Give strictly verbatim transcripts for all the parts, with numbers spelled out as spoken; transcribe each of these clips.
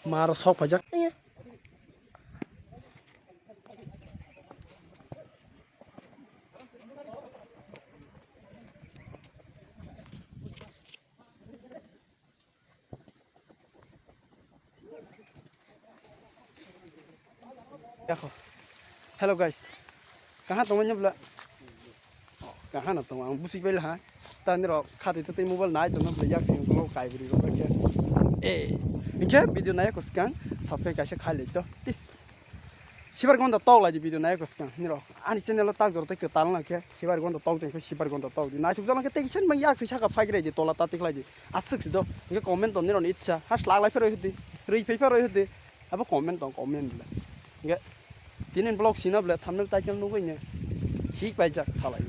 Maro sok paijak. Yakho. Hello guys. Kaha tongmani bla? Kaha na tong, ang busi pai laha. Tani rok khati tei mobile nai tongna bla yak sing ko kai bri rok khe. Eh, hingke video nai ko skang subscribe kaisa khai lai to. Please. Sibar gonda tok lai video nai ko skang ni rok. Ani channel o tak jor tei kwtal na khe sibar gonda tok jeng khe sibar gonda tok di. Nai thuk jala khe tei chen bang yak sing saka phai gre di tola ta tik lai di. Aswk si do. Hingke comment ton ni rok ni icha. Has lak lai phai roi hudi. Roi phai phai roi hudi. Abo comment tong, comment le. Nge tini vlog sina ble thumbnail title nugui ne. Hik pai jak salai.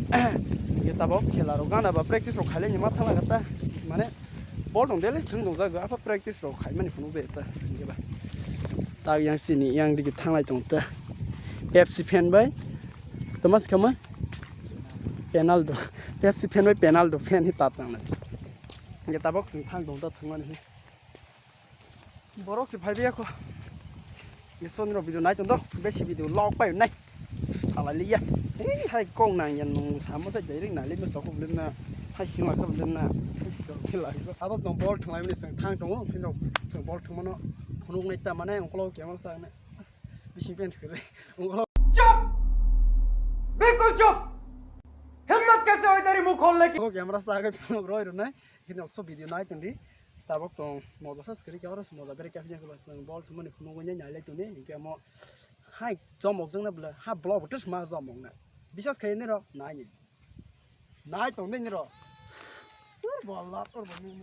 Nge tabok khela rok gana ba practice rok khailai ni ma thang laga ta. Mane ball tong dele thung tong jago apa practice rok khai mani phunuk jai ta. Nge ba. Ta yang sini yang digi thanglai tong ta. Pepsi fan bai. Thomas kama. Penaldo. Pepsi fan bai Penaldo fan hi ta tang na. Nge tabok sing thang tong ta thang mani. Borok se phaibai yakho. Nge soniro video nai tong do, besi video log pai nai. Sala liya. Ei hai kong nang ya nung samo sai dai ring nai le mo sokho lim na. Hai sing la kho lim na. Khe la kho. Abo tong ball thanglai mani sang thang tongo, phino sang ball thangmano phunuk nai ta mane ongkolo kemo sa na. Bising pen skere. Ongkolo. चुप! बिल्कुल चुप! हिम्मत कैसे हुई तेरी मुंह खोलने की? Ongkolo camera sa ga phunuk roi ro nai. Hini okso video nai tongdi. Tabok tong moja sa skiri khe oro moja bere khe phiyang khe bas nwng ball thumani phunuk wngnai nai lai tongdi. Hinkhe omo hai chomok jwngna bwle ha block bo twsma chomok na. Bisas khaye nirok nai ni. Nai tongdi nirok. Ur bol la, ur bol ni.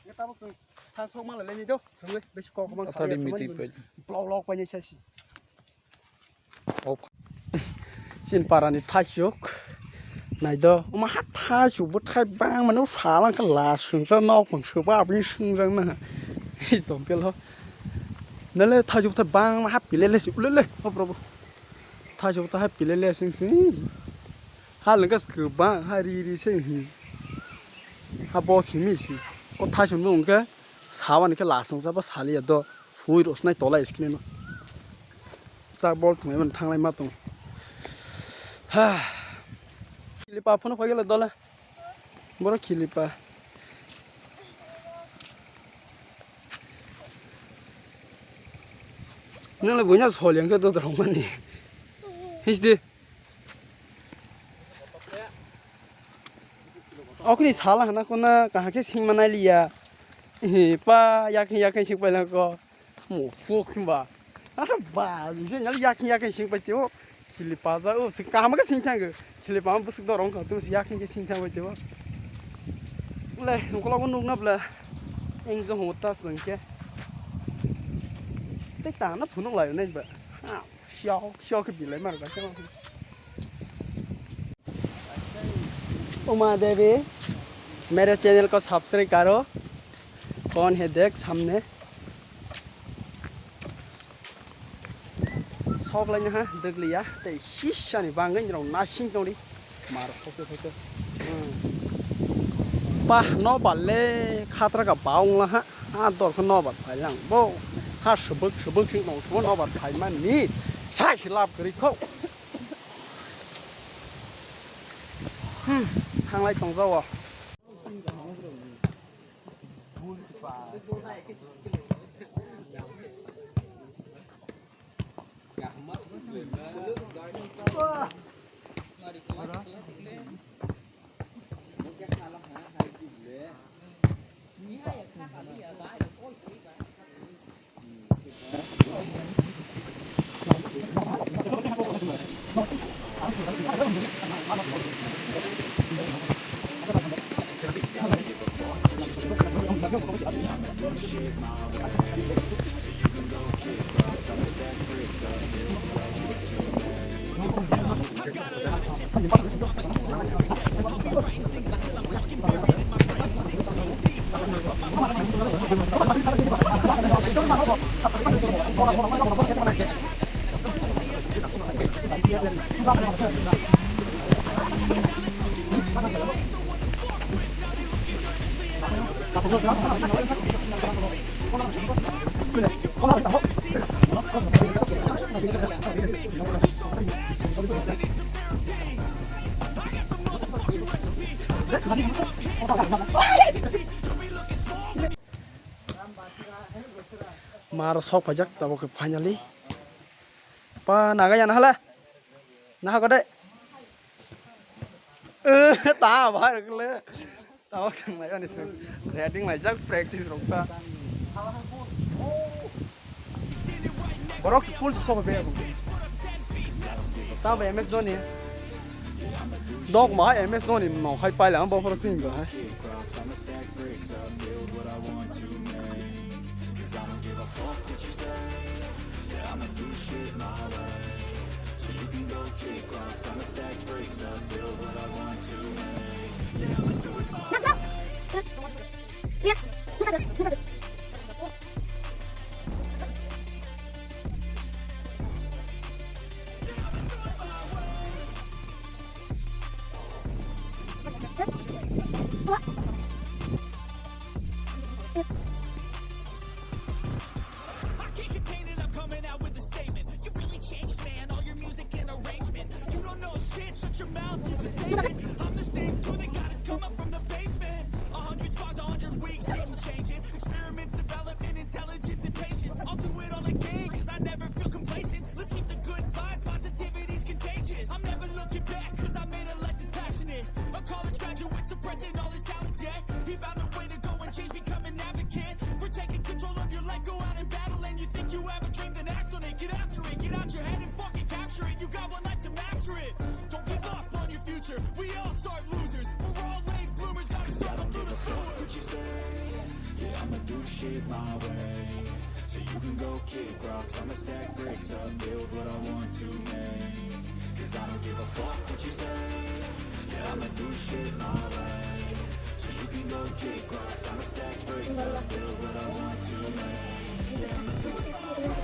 Nge tabok chwng thang sok ma lai lai ni do. Thangwi besi kok mang sa. Block block pai ni sa si. Sin parani thaichuk naido, omo ha thaichuk bo thai bang mano salang khe la sungsa nok pang suba abini sungjang na. Tongpelo nale thaichuk thai bang ma ha pilele si ulele ho probo. Thaichuk thai ha pilele sing sing. Ha lengkas kwbang ha ri ri se hi. Ha bo simi si. O thaichuk no ungke. Sawani khe lasong sa ba saliya do. Phui rosnai tola screen no. Ta bol thungai man thanglai ma tong. Ha. Khilipa phone khoi gele dole. Boro khilipa. Nang le buina sol yang khe do drong mani. Hisdi. Okni sala hana kona kahake singma nailiya. Hi pa yakhe yakhe sing pailangko. Mo fuk simba. Asa ba jise nyal yakhe yakhe sing paitio. Khili paja o sing kaham ke sing thang. Khili pa busuk dorong ka tu yakhe ke sing thang paitio. Le nukla ko nukna bla. Eng jo hota sengke. Te ta na phunuk lai nai ba. Ha. Siok, siok ke bilai mar ba siok. Uma देवी, मेरे चैनल को सब्सक्राइब करो। कौन है देख सामने? Sok lai ha degli ya, tei sisani bangwi rong nasing tongri. Mar khoto khoto. Hmm. Bah, no balle khatra ka baung la ha. Ha dor kho no bat phai lang. Bo ha subuk subuk sing tong, no bat phai man ni. Sai si lap kri kho. Hmm, thanglai tong jawo. Mar sok paijak tabok khe finally. Pa naga yana hala. Naha kode. Eh, ta bahar kle. Tamo thang lai ani sung. Reading lai jak practice rok ta. Borok full sok be. Ta ba M S Dhoni. Dok ma M S Dhoni no khai pai la bo phoro sing ba. I can't contain it, I'm coming out with a statement. You really changed, man, all your music and arrangement. You don't know shit, shut your mouth, you can save it. I'm the same dude that got his come up from the basement. A hundred songs, a hundred weeks, didn't change it. Experiments, development, intelligence, and patience. I'll do it all again, cause I never feel complacent. Let's keep the good vibes, positivity's contagious. I'm never looking back, cause I made a life that's passionate. A college graduate suppressing all his talents, yeah. He found a way to go and change, become an advocate. For taking control of your life, go out and battle. And you think you have a dream, then act on it. Get after it, get out your head and fucking capture it. You got one life to master it. Don't give up on your future, we all start losers. We're all late bloomers, gotta struggle through the sewer. What you say? Yeah, I'ma do shit my way. So you can go kick rocks, I'ma stack bricks up, build what I want to make. Cause I don't give a fuck what you say. Yeah, I'ma do shit my way. So you can go kick rocks, I'ma stack bricks up, build what I want to make. Yeah, I'ma do it my way.